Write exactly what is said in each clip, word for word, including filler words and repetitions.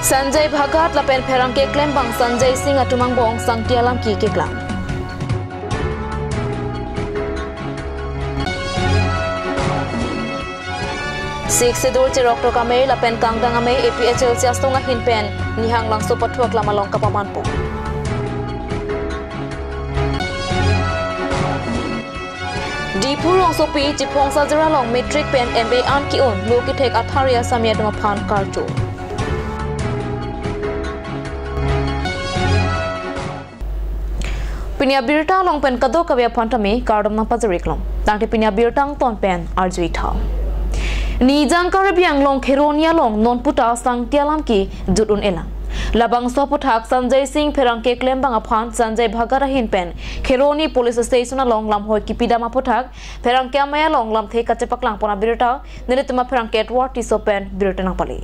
Sanjay Bhagat lapen pherangke klembang Sanjay Singh atum angbong sangti alam keklang. Sixth Schedule cheroktok amei lapen kangdang amei A P H L C asong ahin pen Nihang Langso pathuak lam along kapamanpo. Diphu rongsopi Chiphong Sajra along matric pen M A an ki-un lo kethek athari asami atum aphan karcho. Pini abirta along pen kadokave aphan tame kardom nangpajir-iklong. Tangte pini abirta angton pen arju-ik tha. Nijang Karbi Anglong Kheroni along non puta sangti alam kejut un-elang. Labangso aphuthak Sanjay Singh pherangke klembang aphan Sanjay Bhagat ahin pen Kheroni Police Station along lamhoi kipidam aphuthak pherangke amei along lamthe kachepaklangpon abirta nelitum apherangke Edward Tisso pen birta nangpale.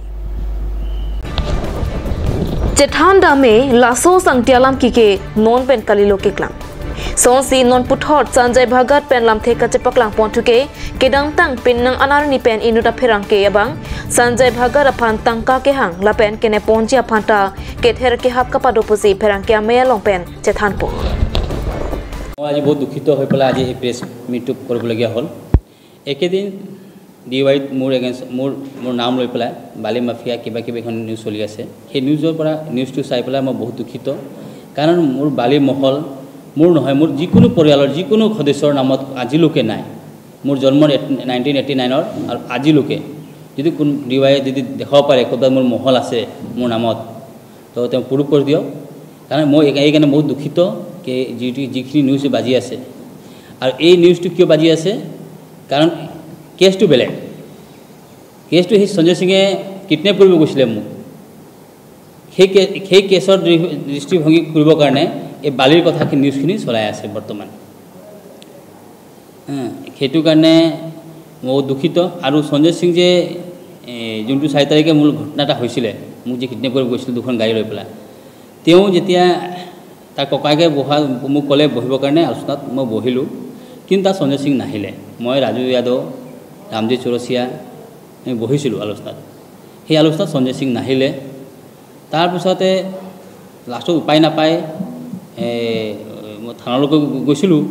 Chethan dam-e, laso sangti alam keke non pen kalilo keklang. Sonsi non puthot Sanjay Bhagat pen lamthe kachepaklangpon thuke kedamtang penang anarni pen inut apherangke abang Sanjay Bhagat aphan tangka kehang lapen keneponji aphan ta kether kehap kapado pusi pherangke amei along pen chethanpo. মই আজি বহুত দুখিত হৈ পেলাই আজি এই প্ৰেছ মিটটো কৰিবলগীয়া হ'ল। একেদিন ডি ৱাইত মোৰ এগেইনষ্ট, মোৰ, মোৰ নাম লৈ পেলাই বালি মাফিয়া কিবা কিবি এখন নিউজ চলি আছে। সেই নিউজৰ পৰা, নিউজটো চাই পেলাই মই বহুত দুখিত। কাৰণ মোৰ বালি মহল মোৰ নহয়, মোৰ যিকোনো পৰিয়ালৰ যিকোনো সদস্যৰ নামত আজিলৈকে নাই। মোৰ জন্মৰ এইট-, নাইনটিন এইটি নাইনৰ আৰু আজিলৈকে যদি কোন ডি ৱাই যদি দেখাব পাৰে ক'ৰবাত মোৰ মহল আছে মোৰ নামত, তো তেওঁ প্ৰুভ কৰি দিয়ক। কাৰণ মই এই-, এইকাৰণে বহুত দুখিত কি যিটো, যিখিনি নিউজ বাজি আছে। আৰু এই নিউজটো কিয় বাজি আছে? কাৰণ কেছটো বেলেগ। কেছটো সেই সঞ্জয় সিঙে কিডনেপ কৰিব গৈছিলে মোক। সেই কে-, সেই কেছৰ দৃ-, দৃষ্টিভংগী কৰিবৰ কাৰণে এই বালিৰ কথাখিনি, নিউজখিনি চলাই আছে বৰ্তমান। হা, সেইটো কাৰণে মই দুখিত। আৰু সঞ্জয় সিং যে, এ, যোনটো চাৰি তাৰিখে মোৰ ঘটনা এটা হৈছিলে, মোক যে কিডনেপ কৰিব গৈছিল দুখন গাড়ী লৈ পেলাই, তেওঁ যেতিয়া তাৰ ককায়েকে বহা, মোক ক'লে বহিবৰ কাৰণে আলোচনাত, মই বহিলোঁ, কিন্তু তাত সঞ্জয় সিং নাহিলে। মই, ৰাজু যাদৱ, ৰামজি চৌৰচিয়া, আমি বহিছিলোঁ আলোচনাত। সেই আলোচনাত সঞ্জয় সিং নাহিলে। তাৰপিছতে লাষ্টত উপায় নাপায়, এ, মই থানালৈকে গ-, গৈছিলোঁ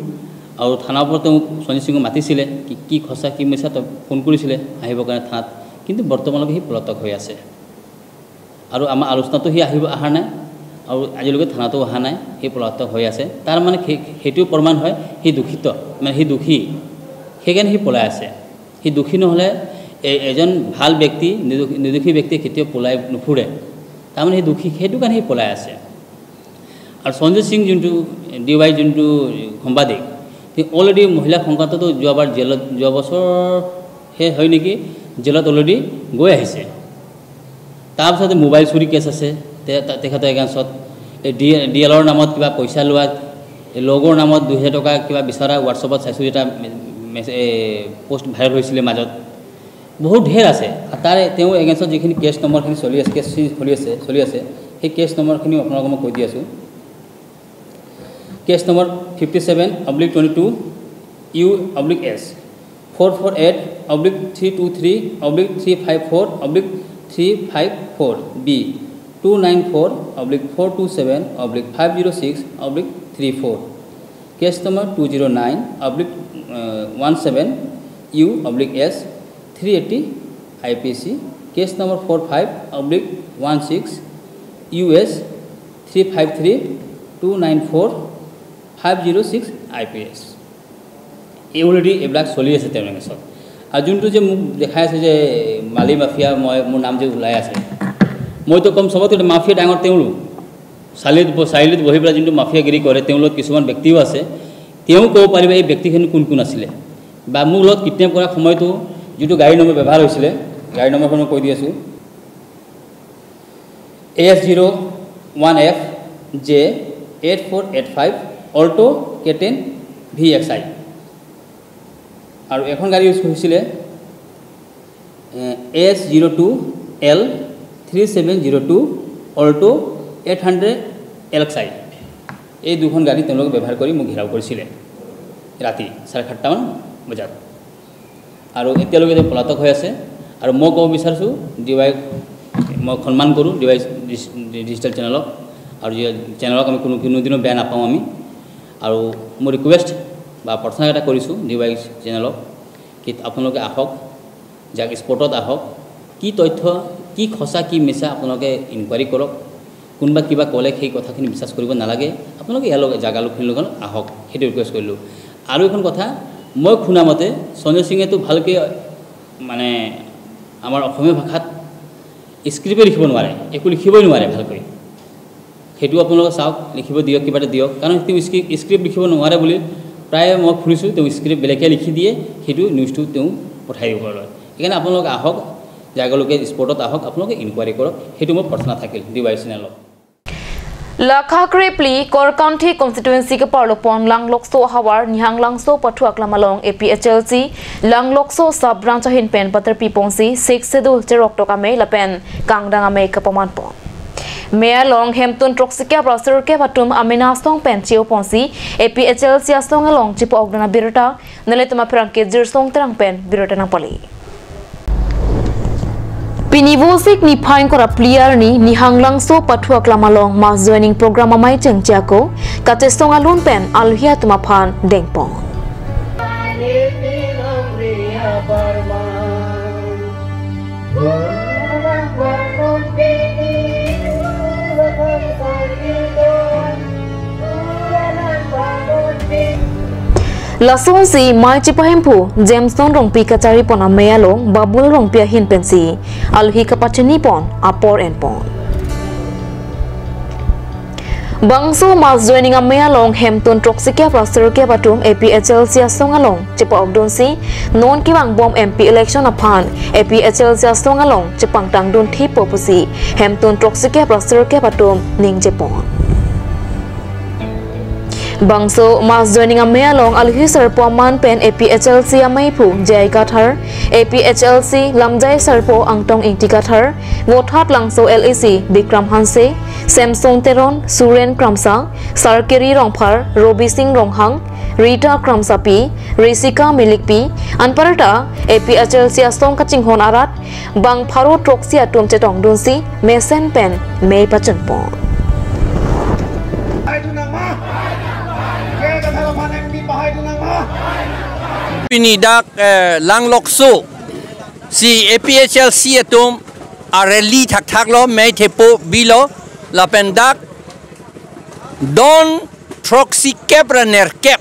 আৰু থানাৰ পৰা তেওঁ সঞ্জয় সিঙক মাতিছিলে, কি, কি সঁচা কি মিছা তেওঁ ফোন কৰিছিলে আহিবৰ কাৰণে থানাত, কিন্তু বৰ্তমানলৈকে সি পলাতক হৈ আছে। আৰু আমাৰ আলোচনাতো সি আহিব, অহা নাই আৰু আজিলৈকে থানাতো অহা নাই, সি পলাতক হৈ আছে। তাৰ মানে সেই, সেইটো প্ৰমাণ হয় সি দুখিত, মানে সি দুখী, সেইকাৰণে সি পলাই আছে। সি দুখী নহ'লে এ-, এজন ভাল ব্যক্তি, নিৰ্দোষী, নিৰ্দোষী ব্যক্তিয়ে কেতিয়াও পলাই নুফুৰে। তাৰমানে সি দুখী, সেইটো কাৰণে সি পলাই আছে। আৰু সঞ্জয় সিং যোনটো ডি ৱাই যোনটো সম্পাদিক, তেওঁ অলৰেডি মহিলা সংক্ৰান্ততো যোৱাবাৰ জেলত, যোৱা বছৰহে হয় নেকি, জেলত অলৰেডি গৈ আহিছে। তাৰপিছতে মোবাইল চুৰি কেছ আছে তে-, তে-, তেখেতৰ এগেইনষ্টত। এই ডি, ডি এলৰ নামত কিবা পইচা লোৱা, এই লগৰ নামত দুহেজাৰ টকা কিবা বিচৰা WhatsApp-ত চাইছোঁ, এটা মে-, মেছে-, এই পোষ্ট ভাইৰেল হৈছিলে মাজত। বহুত ঢেৰ আছে। আৰু তাৰে তেওঁৰ এগেইনষ্টত যিখিনি কেছ নম্বৰখিনি চলি আছে, কেছখিনি চলি আছে, চলি আছে, সেই কেছ নম্বৰখিনিও আপোনালোকক মই কৈ দি আছোঁ। Case number fifty seven oblique twenty two U oblique S, four four eight oblique three two three oblique three five four oblique three five four B, two nine four oblique four two seven oblique five zero six oblique three four. Case number two zero nine oblique one seven U oblique S, three eighty I P C. Case number four five oblique one six U S three five three two nine four five zero six I P S. এই অলৰেডি এইবিলাক চলি আছে তেওঁৰ এগেইনষ্টত। আৰু যোনটো যে মোক দেখাই আছে যে বালি মাফিয়া, মই, মোৰ নাম যে ওলাই আছে, মইতো কম, চবতকৈ মাফিয়া ডাঙৰ তেওঁলোক। চাৰিআলিত ব-, চাৰিআলিত বহি পেলাই যোনটো মাফিয়াগিৰি কৰে, তেওঁলোক কিছুমান ব্যক্তিও আছে। তেওঁ ক'ব পাৰিব এই ব্যক্তিখিনি কোন কোন আছিলে, বা মোৰ লগত কিডনেপ কৰা সময়তো যিটো গাড়ী নম্বৰ ব্যৱহাৰ হৈছিলে, গাড়ী নম্বৰখন মই কৈ দি আছোঁ, A S zero one F J eight four eight five Alto K ten V X I। আৰু এখন গাড়ী ইউজ কৰিছিলে, এ, A S zero two L three seven zero two Alto eight hundred L X I। এই দুখন গাড়ী তেওঁলোকে ব্যৱহাৰ কৰি মোক ঘেৰাও কৰিছিলে ৰাতি চাৰে সাতটামান বজাত। আৰু এতিয়ালৈকে তেওঁ পলাতক হৈ আছে। আৰু মই ক'ব বিচাৰিছোঁ ডি ৱাই মই সন্মান কৰোঁ ডিৱাইচ ডিজিটেল চেনেলক, আৰু চেনেলক আমি কোনো কোনোদিনো বেয়া নাপাওঁ আমি। আৰু মই ৰিকুৱেষ্ট বা প্ৰাৰ্থনা এটা কৰিছোঁ ডিৱাইচ চেনেলক, কি আপোনালোকে আহক, যাক স্পটত আহক, কি তথ্য, কি সঁচা কি মিছা আপোনালোকে ইনকুৱাৰী কৰক। কোনোবা কিবা ক'লে সেই কথাখিনি বিশ্বাস কৰিব নালাগে। আপোনালোকে ইয়াৰ লগত জাগা লোকখিনিৰ লগত আহক, সেইটো ৰিকুৱেষ্ট কৰিলোঁ। আৰু এখন কথা, মই শুনা মতে সঞ্জয় সিঙেতো ভালকৈ মানে আমাৰ অসমীয়া ভাষাত স্ক্ৰিপ্টে লিখিব নোৱাৰে, একো লিখিবই নোৱাৰে ভালকৈ। সেইটো আপোনালোকে চাওক, লিখিব দিয়ক, কিবা এটা দিয়ক। কাৰণ তেওঁ স্ক্ৰিপ্ট লিখিব নোৱাৰে বুলি প্ৰায় মই শুনিছোঁ, তেওঁ স্ক্ৰিপ্ট বেলেগে লিখি দিয়ে, সেইটো নিউজটো তেওঁ পঠাই দিব ঘৰলৈ। সেইকাৰণে আপোনালোকে আহক, জাগা লোকে স্পটত আহক, আপোনালোকে ইনকুৱাৰী কৰক, সেইটো মোৰ প্ৰাৰ্থনা থাকিল ডিৱাইচ চেনেলক। Lakha krepli Korkanthi constituency keparlopon Langlokso havar Nihanglangso pathu aklam along A P H L C Langlokso sub branch ahin pen paterpi ponsi Sixth Schedule cheroktok amei lapen kangdang amei kapaman pon. Mei along hemtun throksi kep ra sirkep atum amena asong pen cheo ponsi A P H L C asong along chepa-okdun abirta nelitum apherangke Jirsong Terang pen birta nangpali. Pini Vosik niphai ingkoi ra phli arni Nihanglangso pathu aklam along mass joining program amei chengche ako kachesong alun pen alohi atum aphan dengpon. Lasonsi mei chepahemphu Jameson Rongpi kacharipon amei along Babul Rongpi ahin pensi alohi kapachini pon apor enpon. Bangso mass joining amei along hemtun throksi kep ra sirkep atum A P H L C asong along chepa-okdunsi non kevangbom M P election aphan A P H L C asong along chepangtangdun thippo pusi hemtun throksi kep ra sirkep atum ningjepon. Bangso mass joining amei along alohi sarpo aman pen A P H L C ameiphu J I Kathar, A P H L C lamjai sarpo Angtong Ingti Kathar, Vothatlangso L A C Bikram Hanse, Samson Teron, Suren Kramsa, Sarkiri Rongphar, Robi Singh Ronghang, Rita Kramsapi, Risika Milikpi, anparta A P H L C asong kachinghon arat bang pharo throksi atum chetongdunsi mesen pen mei pachunpon. Pini dak, eh, Langlokso si A P H L C atum a rally thakthak lo, mei thepo bilo, lapen dak don throksi kep ra nerkep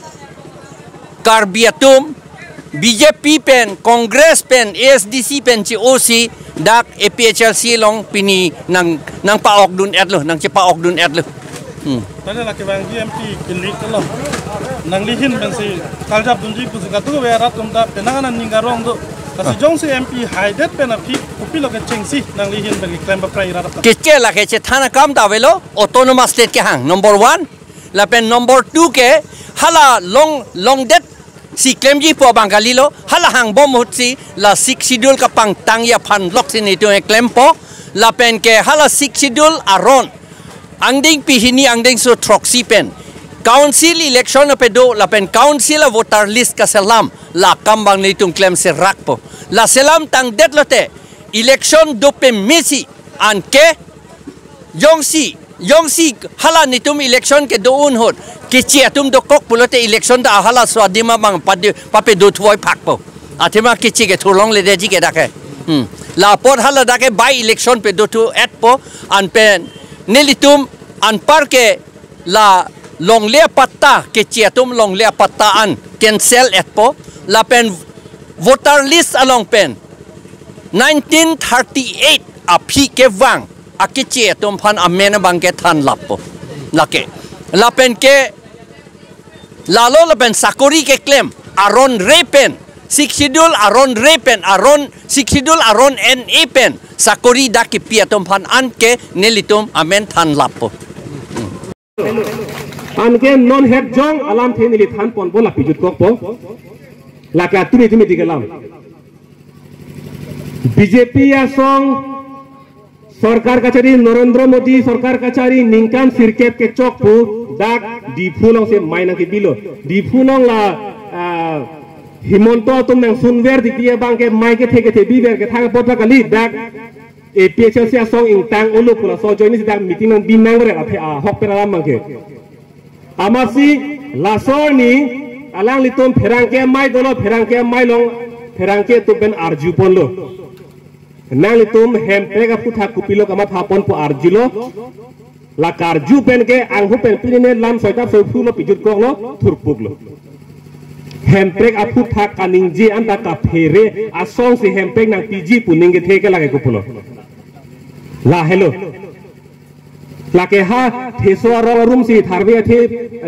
Karbi atum B J P pen, Congress pen, A S D C pen che-osi dak A P H L C along pini nang, nangpa-okdun-etlo, nangchepa-okdun-etlo. Hmm. Tale lake bang G M P kinlik lo. Nanglihin pensi kaljapdunji pusi katuve arat atum ta penang aning arong do. Lasi jongsi M P haidet pen aphi kopilo kechengsi nanglihin pen keklem baprai rat atum. Keche lake chethan akam ta avelo, autonomous state kehang number one. Lapen number two ke hala long, longdet si klemjipo abang kalilo, hala hangbom ahutsi la Sixth Schedule kapangtangji aphan loksi netum keklempo, lapen ke hala Sixth Schedule aron angdeng pihini angdengso throksi pen council election ape do lapen council a voter list kaselam la akam abang netum klemserakpo. La selamtangdet lote election dopemesi anke jongsi, jongsi hala netum election kedo-un ahut keche atum dokok pulote election ta halaso adim abang pade, papedo thuvoiphakpo. Athema keche ke thurlongledetji ke dak ke. Hmm. La apot hala dak ke by election pedo thu-etpo, anpen nelitum anpar ke la longle apatta, keche atum longle apatta an cancel-etpo, lapen voter list along pen nineteen thirty-eight aphi kevang akeche atum aphan amen abang kethanlappo. Lake. Lapen ke lalo lapen sakori keklem aron re pen, Sixth Schedule aron re pen, aron Sixth Schedule aron en-e pen sakori dak kepi atum aphan anke nelitum amen thanlappo. Anke non het jong alamthe neli thanponpo, lapi jutkokpo. Lake atumi tumi dikelam. B J P asong sorkar kachari, Narendra Modi sorkar kachari ningkan sirkep kechok pu dak Diphu alongsi mei nangkebilo. Diphu along la, ah, Himanta atum nangsunver dikti abang ke mei kethe kethe biver kethang apot ta kali dak A P H L C asong ingtang olo pu laso ajoine sita meeting nangbi nang ret aphe ahok pen alam abangke. Amatsi laso arni alanglitum pherangke amei dolo, pherangke amei along pherangke atum pen arjuponlo. Nanglitum hemprek aphuthak kopilo kamatha pon pu arjulo. La karju pen ke anghu pen pini ne lam soitap soiphu lo, pijutkoklo, thurpuklo. Hemprek aphuthak kaningje anta kaphere asongsi hemprek nangpiji pu ning kethe ke lake kopulo. Lahelo. Lake ha theso arong arumsi tharve athe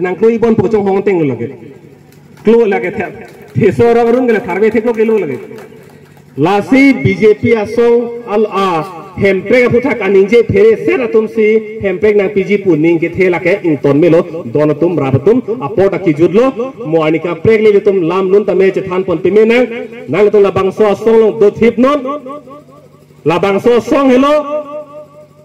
nangkloi bon pu chonghong teng lake. Klo lake the-, theso arong arum ke la tharve theklo kelo lake. Lasi B J P asong al a hemprek aphuthak kaningje phereset atumsi hemprek nangpiji pu ning kethe lake ington melo, don atum rap atum apot akejutlo. Mo arni kaprek nelitum lam lun tame chethan pon peme nang, nanglitum labangso asong along dothipnon. Labangso asong helo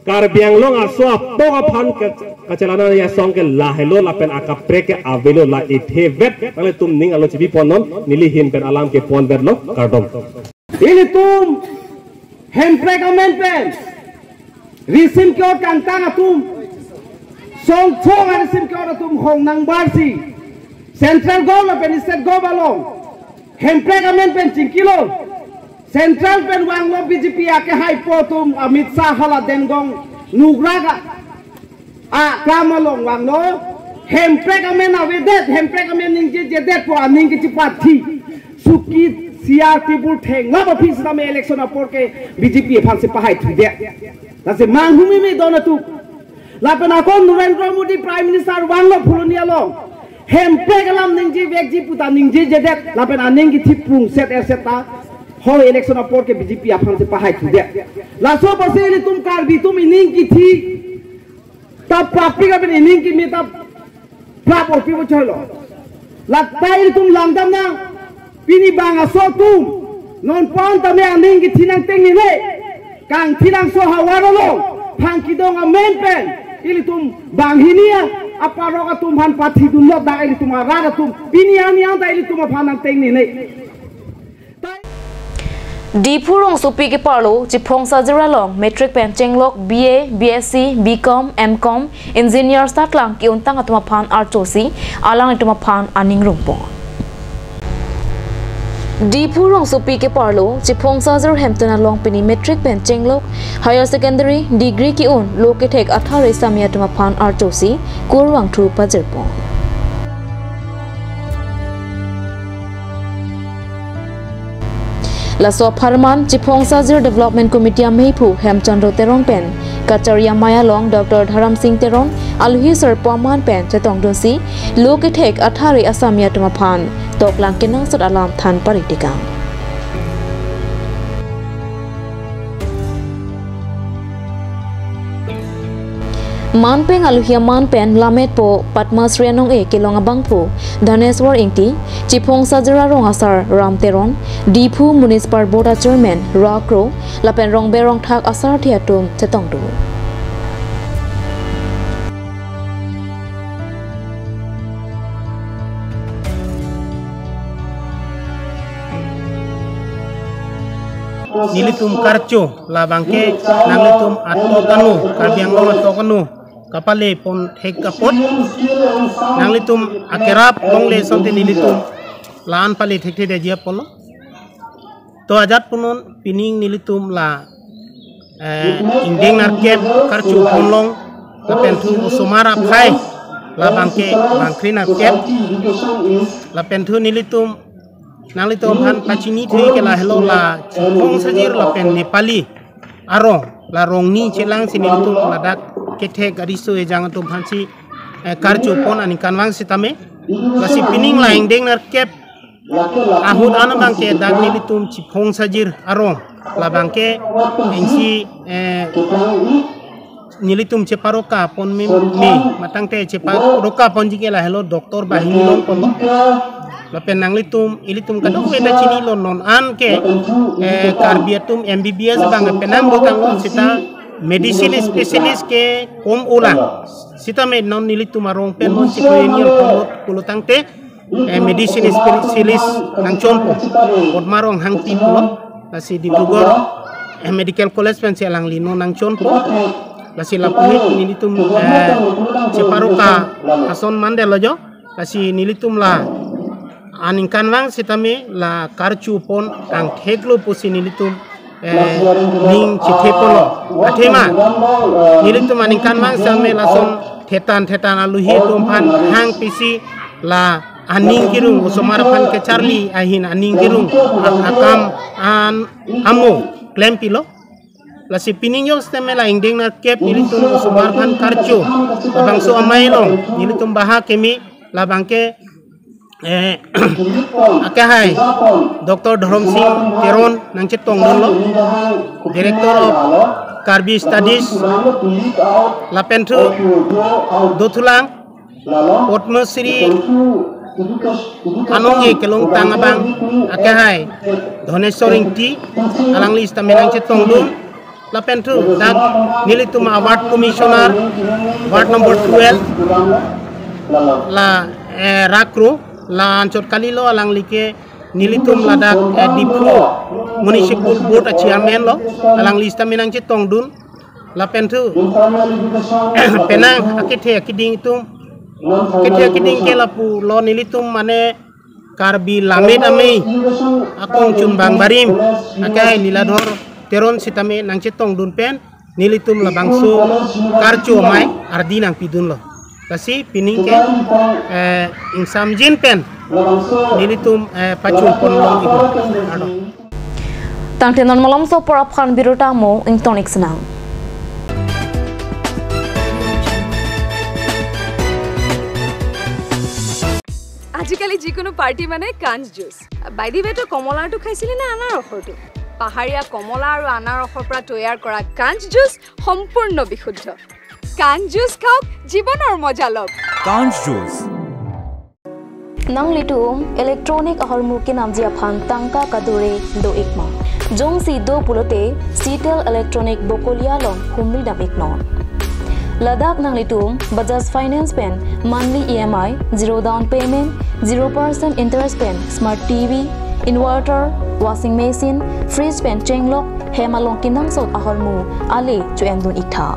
Karbi Anglong aso apok aphan ke, kachelangnei asong ke lahelo lapen akaprek ke avelo, la ithe vet nanglitum ning alo chibiponnon, neli ahin pen alam kepon vetlo, kardom. Ilitum hemprek amen pen risim ke-ot kangtang atum, songchong arisim ke-ot atum hong nangbarsi central govt lapen state govt along hemprek amen pen chingkilo. Central pen vanglo B J P akehaipo atum Amit Shah hala Dengong nukrak a, akam along vanglo. Hemprek amen avedet, hemprek amen ningjejedet pu aning kechepathi. Suki siar tibul thengla ba phi sitame election apor ke B J P aphansi pahai thudet. Lasi manghumeme don atum. Lapen ako Narendra Modi Prime Minister vanglo Phuloni along hemprek alam ningjevekji puta ningjejedet, lapen aning kethi prungset erset ta ho election apor ke B J P aphansi pahai thudet. Laso apotsi ilitum Karbi atum ining kethi ta prapik lapen ining keme ta prap orpi bocholo. Lata ilitum langdamnang, pini bang aso atum non pon tame aning kethi nangtengnine. Kangthilangso havar along phang kedong amen pen ilitum banghini aparok atum aphan pathidunlo, dak ilitum arat atum pini arni anta ilitum aphan nangtengnine. Diphu rongsopi keparlo Chiphongsajer along matric pen chenglok B A, B S C, B Com, M Com, engineer satlang ke-untang atum aphan archosi alanglitum aphan aning rungpon. Diphu rongsopi keparlo Chiphongsajer hemtun along pini matric pen chenglok higher secondary degree ke-un lo kethek athare sami atum aphan archosi kurvangthu pajirpon. Laso apharman Chiphongsajer Development Committee ameiphu Hemchandra Teron pen kachari amei along Doctor Dharamsing Teron alohi sarpo aman pen chetongdunsi lo kethek athare asami atum aphan toklang kenangsot alam than paritikang. Manpeng alohi aman pen lametpo Padma Shri anong-e kelong abangphu Dhaneswar Ingti, Chiphongsajer arong asar Ram Teron, Diphu Municipal Board a Chairman Ra Kro, lapen rongber rongthak asarthe atum chetongdun. Nelitum karcho labangke nanglitum atok anu, Karbi Anglong atok anu kapale pon thek apot, nanglitum akerap longle asonte nelitum la-an pale thekthedetji apotlo. To ajat punon pining nelitum la, eh, ingdeng nerkep karcho ponlong, lapen thu osomar aphai labangke bangkri nerkep, lapen thu nelitum, nanglitum aphan pachinithu ke lahelo la Chiphongsajer lapen Nepali arong la rongni chelangsi nelitum ladak kethek ariso ejang atum aphansi, eh, karcho pon aningkanvang sitame. Lasi pining la ingdeng nerkep ahut an abangke dak nelitum Chiphongsajer arong labangke engsi, eh, nelitum cheparoka pon me, me matangte cheparoka ponji ke lahelo doctor banghini longponlo. Lapen nanglitum, ilitum kadokave ta chinilo, non an ke, eh, Karbi atum M B B S abang penang botanglo, seta medicine specialist ke kom olang. Sitame non nelitum arong pen non si perennial pulo, pulo tangte, eh, medicine specialist nangchonpo, Padma Ronghangpi pulo, lasi Dibrugarh Medical College pensi alangli non nangchonpo. Lasi lapu-ik nelitum, eh, cheparoka ason mandetlo jo. Lasi nelitum la aningkanvang sitame la karchupon angtheklo pusi nelitum, eh, ning chethepolo. Athema nelitum aningkanvang sitame lason thetan thetan aluhi atum aphan hang pisi la aning kerung, osomar aphan kacharli ahin aning kerung, a- akam an amo klempilo. Lasi pining jong sitame la ingdeng nerkep nelitum osomar aphan karcho, labangso amei along nelitum baha keme, labangke, eh, akehai Doctor Dhorom Sing Teron nangchetongdunlo, Director of Karbi Studies, lapenthu dothulang Padma Shri anong-e kelongtang abang akehai Dhoneswar Ingti, alangli sitame nangchetongdun, lapenthu dak nelitum a-ward commissioner, ward number twelve, la, eh, Rakro, la anchot kalilo, alanglike nelitum ladak, eh, Diphu Municipal Board a-chairman lo, alangli sitame nangchetongdun, lapenthu penang akethe akeding atum, kethe akeding ke lapulo, nelitum mane Karbi Lammet Amei akongchunbang barim akehai Liladhor Teron sitame nangchetongdun pen nelitum labangso karcho amei ardi nangpidunlo. Lasi pining ke, eh, ingsamjin pen nelitum, eh, pachunpon long-iklo. Kardom. Tangte non malomso apor aphan birta amo ingtonik sinang. আজিকালি যিকোনো পাৰ্টি মানে কাঞ্চ juice. By the ৱে, তই কমলাৰটো খাইছিলি নে আনাৰসৰটো? পাহাৰীয়া কমলা আৰু আনাৰসৰ পৰা তৈয়াৰ কৰা কাঞ্চ জুচ সম্পূৰ্ণ বিশুদ্ধ। কাঞ্চ জুচ খাওক, জীৱনৰ মজা লওক। Kanch Juice. Nanglitum electronic ahormu kenamji aphan tangka kadure do-ik ma? Jongsi do pulote Citel Electronic Bokolia along humri dam-iknon. Ladak nanglitum Bajaj Finance pen monthly E M I, zero down payment, zero percent interest pen smart T V, inverter, washing machine, fridge pen chenglok, hem along kenangsot ahormu ale cho-endun-iktha.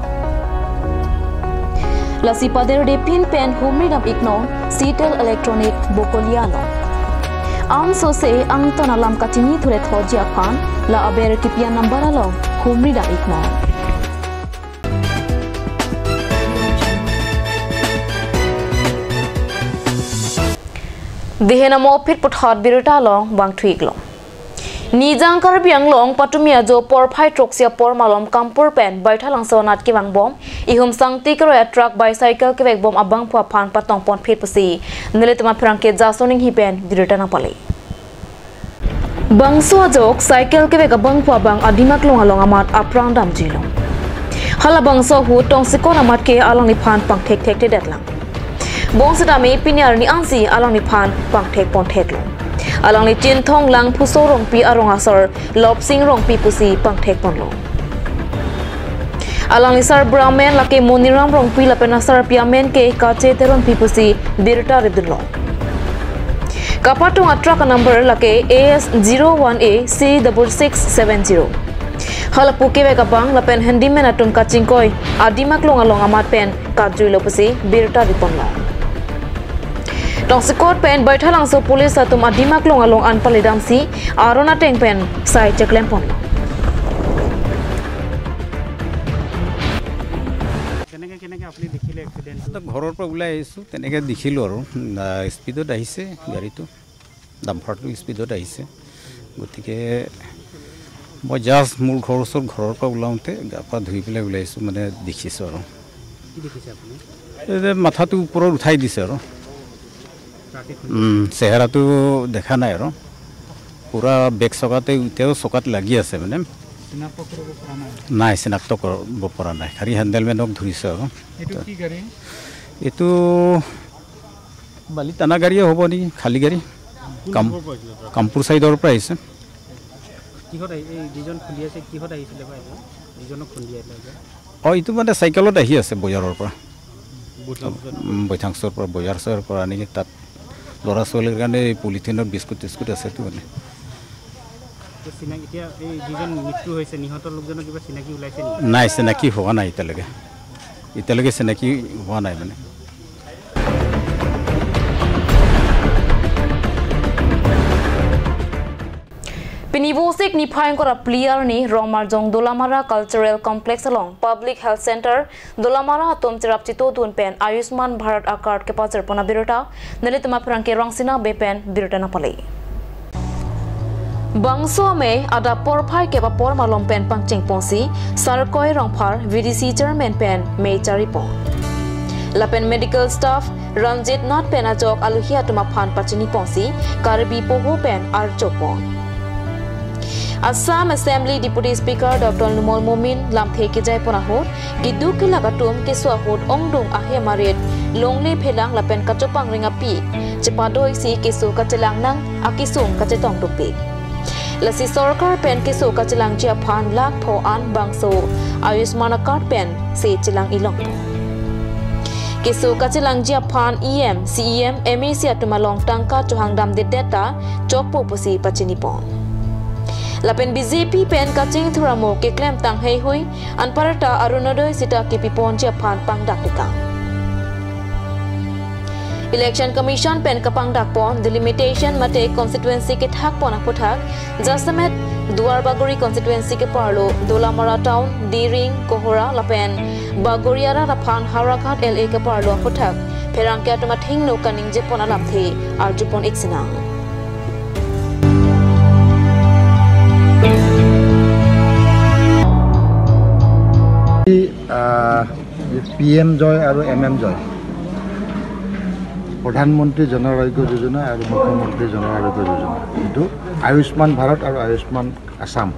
Lasi paderde pin pen humri dam-iknon Citel Electronic Bokolia along. Ansose angtan alam kachinithu-et thotji aphan la aber kipi a-number along humri dam-iknon. Dehen amo phit puthot birta along bangthu-iklo. Nijang Karbi Anglong patumi ajo porphai throksi apor malom Kampur pen Baithalangso anat kevangbom ihum sangti keroi a-truck bicycle kevekbom abangphu aphan patongpon phit pusi nelitum apherangke Jason Inghi pen birta nangpale. Bangso ajok cycle kevek abangphu abang Adimaklong along amat apran damjuilo. Halabangso ahut tongsekot amat ke alangliphan pangthekthekthedetlang. Bonsitame pini arni ansi alangliphan pangthekpontheklo. Alangli Chinthong Langphuso Rongpi arong asar Lopsing Rongpi pusi pangthekponlo. Alangli sarbura amen lake Moniram Rongpi lapen asarpi amen ke Kache Teronpi pusi birta ridunlo. Kapatong a-truck a-number lake A S zero one A C double six seven zero. Halapu kevek abang lapen handyman atum kachingkoi Adimaklong along amat pen katjuilo pusi birta riponlo. Tongsekot pen Baithalangso police atum Adimaklong along an paledamsi aron ateng pen sai cheklemponlo. কেনেকে কেনেকে আপুনি দেখিলে এক্সিডেণ্টটো? তো ঘৰৰ পৰা ওলাই আহিছোঁ, তেনেকে দেখিলোঁ আৰু, আ, স্পীডত আহিছে গাড়ীটো, ডাম্পাৰটো স্পীডত আহিছে। গতিকে মই জাষ্ট মোৰ ঘৰ ওচৰত, ঘৰৰ পৰা ওলাওঁতে গা পা ধুই পেলাই ওলাইছোঁ, মানে দেখিছোঁ আৰু। কি দেখিছে আপুনি? এই যে মাথাটো ওপৰত উঠাই দিছে আৰু। ট্ৰাকে খুন্দিছে? উম, চেহেৰাটো দেখা নাই আৰু। পূৰা বেক চকাতে, এতিয়াও চকাত লাগি আছে মানে। চিনাক্ত কৰিব পৰা নাই? নাই, চিনাক্ত কৰিব পৰা নাই। খালি হেণ্ডেলমেনক ধৰিছে আৰু। এইটো কি গাড়ী? এইটো বালি টানা গাড়ীয়ে হ'ব নেকি, খালী গাড়ী। কোন কাম-, ঠাইৰ পৰা আহিছিলে ট্ৰাক? কামপুৰ ছাইডৰ পৰা আহিছে। কিহত আহি-, এই যিজন খুন্দিয়াইছে, কিহত আহিছিলে বা এইজন? যিজনক খুন্দিয়াইছিলে যে? অ, এইটো মানে চাইকেলত আহি আছে বজাৰৰ পৰা। বৈঠাংছত? উম, বৈঠাংছৰ পৰা, বজাৰ চজাৰ পৰা আনি তাত ল'ৰা ছোৱালীৰ কাৰণে এই পলিথিনত বিস্কুট টিস্কুট আছেতো মানে। চিনাকি, এতিয়া এই যিজন মৃত্যু হৈছে, নিহত লোকজনৰ কিবা চিনাকি ওলাইছে নেকি? নাই, চিনাকি হোৱা নাই এতিয়ালৈকে। এতিয়ালৈকে চিনাকি হোৱা নাই মানে। Pini Vosik niphai ingkoi ra phli arni Rongmarjong Dolamara Cultural Complex along Public Health Center Dolamara atum cherap chitodun pen Ayushman Bharat a-card kepajirpon abirta nelitum aphrang ke Rangsina Bey pen birta nangpale. Bangso amei adap porphai kep apor malom pen pangchengponsi Sarkoi Rongphar V D C chairman pen mei charipon. Lapen medical staff Ranjit Nath pen ajok aluhi atum aphan pachiniponsi Karbi poho pen arjopon. Assam Assembly Deputy Speaker Doctor Numal Momin lamthe kejaipon ahut keduk kelak atum keso ahut ongdung ahem arit longle phelang lapen kachopangring api chepadoisi keso kachelang nang akesung kachetong dopik. Lasi sorkar pen keso kachelangji aphan lakh pho an bangso Ayushman a-card pen se chelang ilong. Keso kachelangji aphan E M, C E M, M A C atum along tangka chohangdamdedet ta chokpo pusi pachinipon. Lapen B J P pen kachingthur amo keklemtang heihui anparta Arunodoi sita kepiponji aphan pangdak tekang. Election Commission pen kapangdakpon delimitation mate constituency kethakpon aphuthak jasemet Duar Bagori constituency keparlo Dolamara Town, Diring, Kohora lapen Bagoriara aphan Howraghat L A keparlo aphuthak pherangke atum athengno kaningjepon alamthe arjupon ik sinang. Ah, P M জয় আৰু M M জয়, প্ৰধানমন্ত্ৰী জন আৰোগ্য যোজনা আৰু মুখ্যমন্ত্ৰী জন আৰোগ্য যোজনা, এইটো আয়ুষ্মান ভাৰত আৰু আয়ুষ্মান আছাম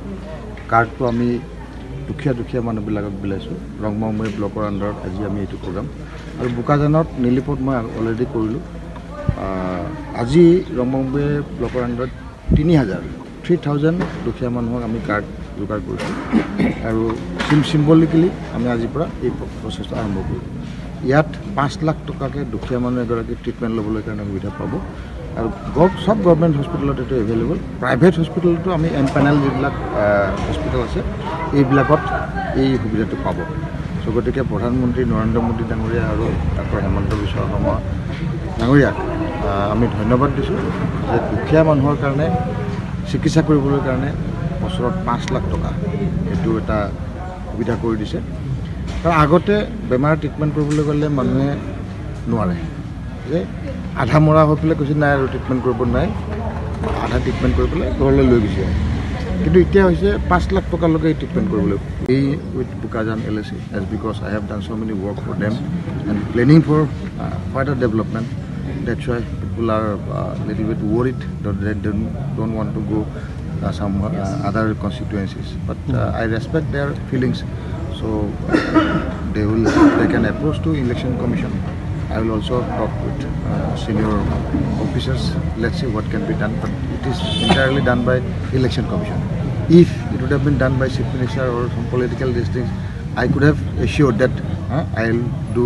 কাৰ্ডটো আমি দুখীয়া দুখীয়া মানুহবিলাকক বিলাইছোঁ। ৰংমংবৈ ব্লকৰ আণ্ডাৰত আজি আমি এইটো প্ৰগ্ৰাম। আৰু বোকাজানত নিলিপত মই অলৰেডি কৰিলোঁ। আহ, আজি ৰংমংবৈ ব্লকৰ আণ্ডাৰত তিনি হাজাৰ, থ্ৰী থাউজেণ্ড দুখীয়া মানুহক আমি কাৰ্ড যোগাৰ কৰিছোঁ। আৰু চিম-, চিম্বলিকেলি আমি আজিৰ পৰা এই প্ৰ-, প্ৰচেছটো আৰম্ভ কৰিম। ইয়াত পাঁচ লাখ টকাকে দুখীয়া মানুহ এগৰাকী ট্ৰিটমেণ্ট ল'বলৈ কাৰণে সুবিধা পাব। আৰু গভ-, সব গভৰ্ণমেণ্ট হস্পিটেলত এইটো এভেইলেবল। প্ৰাইভেট হস্পিটেলতো আমি এম পেনেল যিবিলাক, আহ, হস্পিটেল আছে, এইবিলাকত এই সুবিধাটো পাব। চ' গতিকে প্ৰধানমন্ত্ৰী নৰেন্দ্ৰ মোদী ডাঙৰীয়া আৰু ডক্টৰ হিমন্ত বিশ্ব শৰ্মা ডাঙৰীয়াক, আহ, আমি ধন্যবাদ দিছোঁ যে দুখীয়া মানুহৰ কাৰণে চিকিৎসা কৰিবলৈ কাৰণে বছৰত পাঁচ লাখ টকা এইটো এটা সুবিধা কৰি দিছে। কাৰণ আগতে বেমাৰ ট্ৰিটমেণ্ট কৰিবলৈ গ'লে মানুহে নোৱাৰে, যে আধা মৰা হৈ পেলাই কৈছে, "নাই আৰু ট্ৰিটমেণ্ট কৰিব নাই", আধা ট্ৰিটমেণ্ট কৰি পেলাই ঘৰলৈ লৈ গুচি আহে। কিন্তু এতিয়া হৈছে পাঁচ লাখ টকালৈকে ট্ৰিটমেণ্ট কৰিবলৈ। এই উইথ বোকাজান এল এ চি, as because I have done so many work for them and planning for, uh, further development, that's why people are, uh, little bit worried that they don't, don't want to go, uh, some, uh, other constituencies. But, uh, I respect their feelings. So, uh, they will, they can approach to Election Commission. I will also talk with, uh, senior officers. Let's see what can be done. But it is entirely done by Election Commission. If it would have been done by Chief Minister or some political these things, I could have assured that, uh, I'll do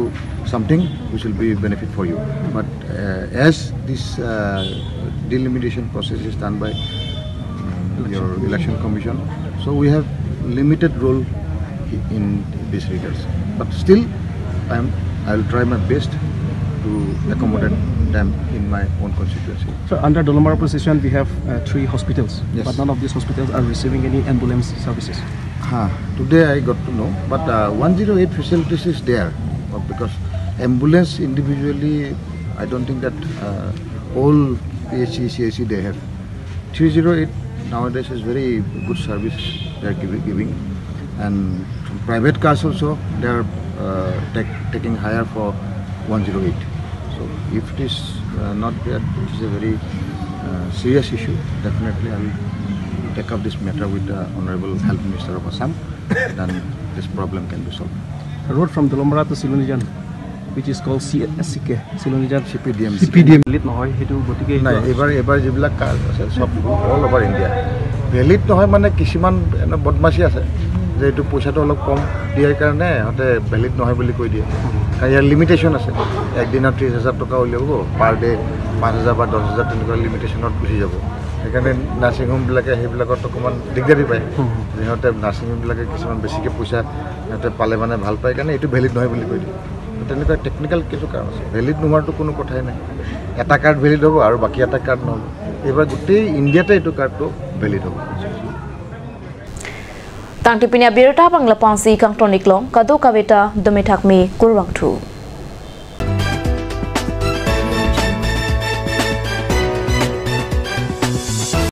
something which will be benefit for you. But, uh, as this, uh, delimitation process is done by, um, your Election Commission, so we have limited role in this regards. But still, I am, I will try my best to accommodate them in my own constituency. So under Dolamara position, we have, uh, three hospitals, yes, but none of these hospitals are receiving any ambulance services. Huh, today I got to know, but, uh, one zero eight facilities is there, uh, because ambulance individually, I don't think that, uh, all P H C, C H C they have. Three zero eight nowadays is very good service they are giving, giving. And private cars also, they are, uh, take-, taking hire for one zero eight. So if it is, uh, not there, it is a very, uh, serious issue. Definitely, I will take up this matter with the Honorable Health Minister of Assam. Then this problem can be solved. Road from Dolamara to Silonijan, which is called C S C K, Silonijan C P D M. C P D M valid নহয়, সেইটো গতিকে নাই, এইটো এইবাৰ, এইবাৰ যিবিলাক কাৰ্ড আছে, চব অল অভাৰ ইণ্ডিয়া। ভেলিড নহয় মানে কিছুমান এনে বদমাচি আছে যে এইটো পইচাটো অলপ কম দিয়াৰ কাৰণে সিহঁতে ভেলিড নহয় বুলি কৈ দিয়ে। কাৰণ ইয়াৰ লিমিটেশ্যন আছে, একদিনত ত্ৰিছ হাজাৰ টকা উলিয়াব, পাৰ ডে পাঁচ হাজাৰ বা দহ হাজাৰ, তেনেকুৱা লিমিটেশ্যনত গুচি যাব। সেইকাৰণে নাৰ্ছিং হোমবিলাকে সেইবিলাকত অকণমান দিগদাৰী পায়। সিহঁতে নাৰ্ছিং হোমবিলাকে কিছুমান বেছিকৈ পইচা সিহঁতে পালে মানে ভাল পায় কাৰণে এইটো ভেলিড নহয় বুলি কৈ দিয়ে। তেনেকুৱা টেকনিকেল কিছু কাৰণ আছে। ভেলিড নোহোৱাৰতো কোনো কথাই নাই। এটা কাৰ্ড ভেলিড হ'ব আৰু বাকী এটা কাৰ্ড নহ'ব। এইবাৰ গোটেই ইণ্ডিয়াতে এইটো কাৰ্ডটো ভেলিড হ'ব। Tangte pini abirta bang lapu-ansi kangton-iklong, kadokave ta dome thakme kurvangthu.